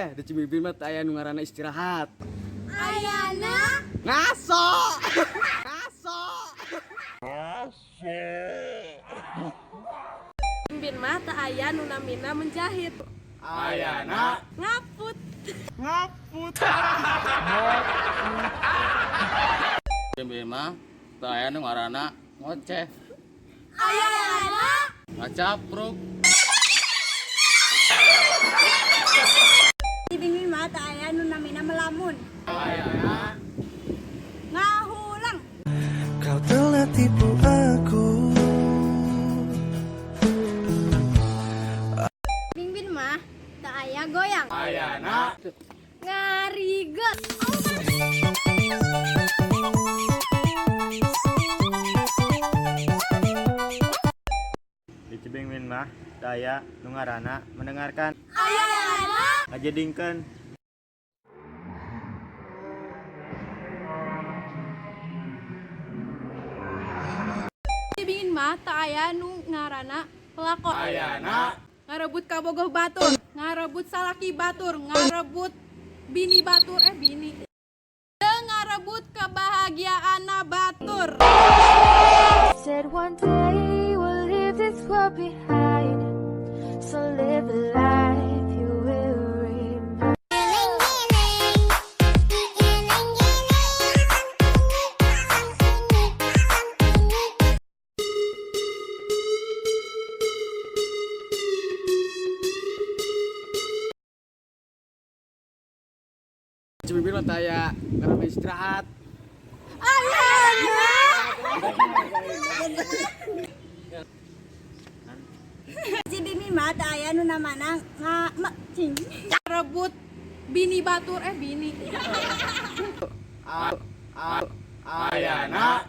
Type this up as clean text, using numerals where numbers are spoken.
Di Cibingbin mah teu aya nu ngaranna istirahat. Ayana Ngaso. Ngaso. Bimbin mah teu aya nu namina menjahit. Ayana Ngaput. Ngaput. Bimbin mah teu aya nu ngaranna ngoceh. Ayana Ngacapruk. Cibingbin mah teu aya nu namina melamun. Ayana Ngahulang. Kau telah tipu aku. Bimbin mah teu aya goyang. Ayana Ngariget. Di Cibingbin mah teu aya nu ngaranna mendengarkan. Ayana Ngajedingkeun. Cibingbin mah teu aya nu ngaranna pelakor. Ayana Ngarebut kabogoh batur, ngarebut salaki batur, ngarebut bini batur, bini. Teu ngarebut kebahagiaanna batur. Said one day we'll leave this world behind. So live a life you will remember. Cibingbin mah teu aya ngaranna istirahat. Ayana Cibingbin mah teu aya nu namana cing. Ngarebut bini batur, bini. Ayana.